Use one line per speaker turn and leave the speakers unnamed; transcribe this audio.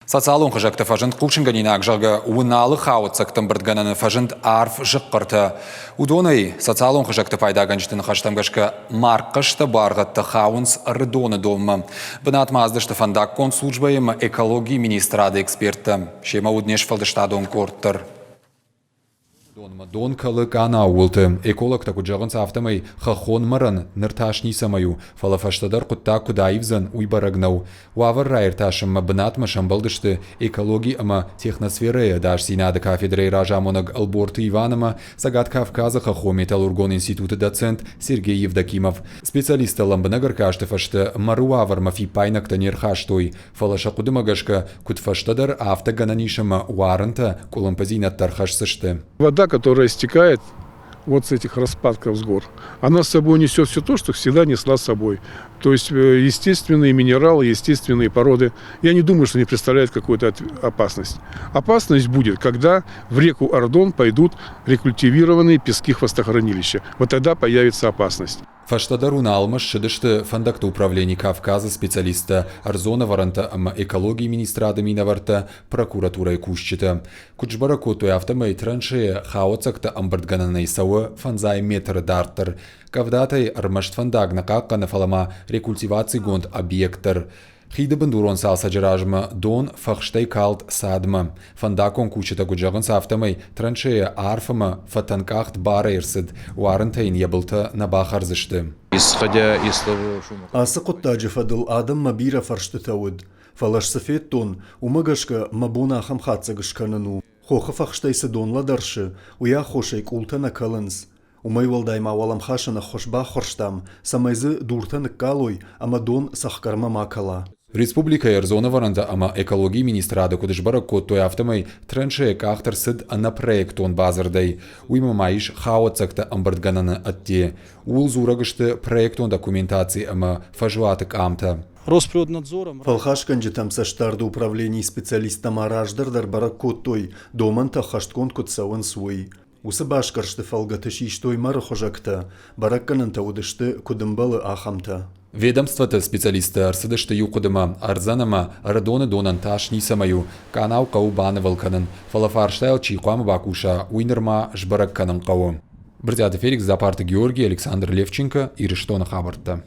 Социалон хызӕгты фӕзынд хъусынгӕнинаг, зӕгъгӕ, Уыналы хауӕццӕгты ӕмбырдгӕнӕны фӕзынд арф зыхъхъыртӕ. Уыдонӕй социалон хызӕгты пайдагӕнджыты ныхӕстӕм гӕсгӕ маргхъӕстӕ буаргъӕдтӕ хауынц Ӕрыдоны донмӕ. Бынатмӕ ацыдысты фӕндаггон службӕйы ӕмӕ экологийы министрады эксперттӕ. Семӕ уыд не сфӕлдыстадон къорд дӕр. Донмӕ дон кӕлы къанауы уылты. Экологтӕ куыд зӕгъынц, афтӕмӕй хӕххон мӕрӕн ныр тас ницӕмӕй у, фӕлӕ фӕстӕдӕр хъуыддаг куыд аивдзӕн, уый бӕрӕг нӕу. Уавӕр раиртасынмӕ бынатмӕ сӕмбӕлдысты экологи ӕмӕ техносферӕйы ӕдасдзинады кафедрӕйы разамонӕг Ӕлборты Иван ӕмӕ Цӕгат Кавказы хӕххон-металлургон институты доцент Сергей Евдокимов. Специалисттӕ лӕмбынӕг ӕркасты фӕстӕ мӕры уавӕрмӕ фиппаинӕгтӕ не рхастой, Фӕлӕ сӕ хъуыдымӕ гӕсгӕ, куыд фӕстӕдӕр, афтӕ гӕнӕн ис ӕмӕ уарынтӕ къуылымпыдзинӕдтӕ ӕрхӕсдзысты.
Вода, которая стекает вот с этих распадков с гор, она с собой несет все то, что всегда несла с собой. То есть естественные минералы, естественные породы. Я не думаю, что они представляют какую-то опасность. Опасность будет, когда в реку Ардон пойдут рекультивированные пески хвостохранилища. Вот тогда появится опасность.
Фӕстӕдӕр Уыналмӕ ссыдысты фӕндӕгты управлени Кавказы специалисттӕ, ӕрдзон ӕвӕрӕнтӕ ӕмӕ экологийы министрады минӕвӕрттӕ, прокуратурӕйы кусджытӕ. Куыд сбӕрӕг кодтой, афтӕмӕй траншейӕ хауӕццӕгтӕ ӕмбырдгӕнӕнӕй цӕуы фӕндзай метры дарддӕр. Къӕвдатӕй ӕрмӕст фӕндаг нӕ хъахъхъӕны, фӕлӕ ма рекультивацигонд объект дӕр. Хиды бындурон цалцӕджы размӕ дон фӕхстӕй калд цадмӕ. Фӕндаггон кусджытӕ куыд зӕгъынц, афтӕмӕй траншейӕ арф ӕмӕ фӕтӕнкъахт барӕй ӕрцыд, уарынтӕ йын йӕ былтӕ нӕ бахӕрдзысты.
Ацы хъуыддаджы фӕдыл адӕммӕ бирӕ фӕрстытӕ уыд, фӕлӕ ӕз цы федтон, уымӕ гӕсгӕ мӕ бон ахӕм хатдзӕг скӕнын у, хохы фӕхстӕй цы дон лӕдӕрсы, уый аххосӕй къултӕ нӕ кӕлынц. Уымӕй уӕлдай ма уӕлӕмхасӕн ӕххуыс баххуырстам, цӕмӕй дзы дуртӕ ныккалой ӕмӕ дон цӕхгӕрмӕ ма кӕла.
Республикӕйы ӕрдзон ӕвӕрӕнтӕ ӕмӕ экологийы министрады куыд сбӕрӕг кодтой, афтӕмӕй траншейӕ къахт ӕрцыд ӕнӕпроектон бадзырдӕй. Уыимӕ ма ис хауӕццӕгтӕ ӕмбырдгӕнӕны ӕдде. Ууыл дзурӕг сты проектон документаци ӕмӕ фӕзуаты къамтӕ.
Фӕлхасгӕнджытӕм цӕстдарды управленийы специалисттӕ ма раздӕр дӕр бӕрӕг кодтой, домӕнтӕ ӕххӕстгонд куыд цӕуынц, уый. Уыцы басгӕрсты фӕлгӕты систой мӕры хуызӕгтӕ, бӕрӕггӕнӕнтӕ уыдысты, куыд ӕмбӕлы, ахӕмтӕ.
Ведомствоты специалисттӕ ӕрцыдысты иу хъуыдымӕ, ӕрдзӕн ӕмӕ Ӕрыдоны донӕн тас ницӕмӕй у, къанау хъӕуы банывыл кӕнын, фӕлӕ фарстайыл чи хъуамӕ бакуса, уый нырма сбӕрӕг кӕнын хъӕуы. Брытъиаты Феликс, Дзапарты Георгий, Александр Левченко, Ирыстоны хабӕрттӕ.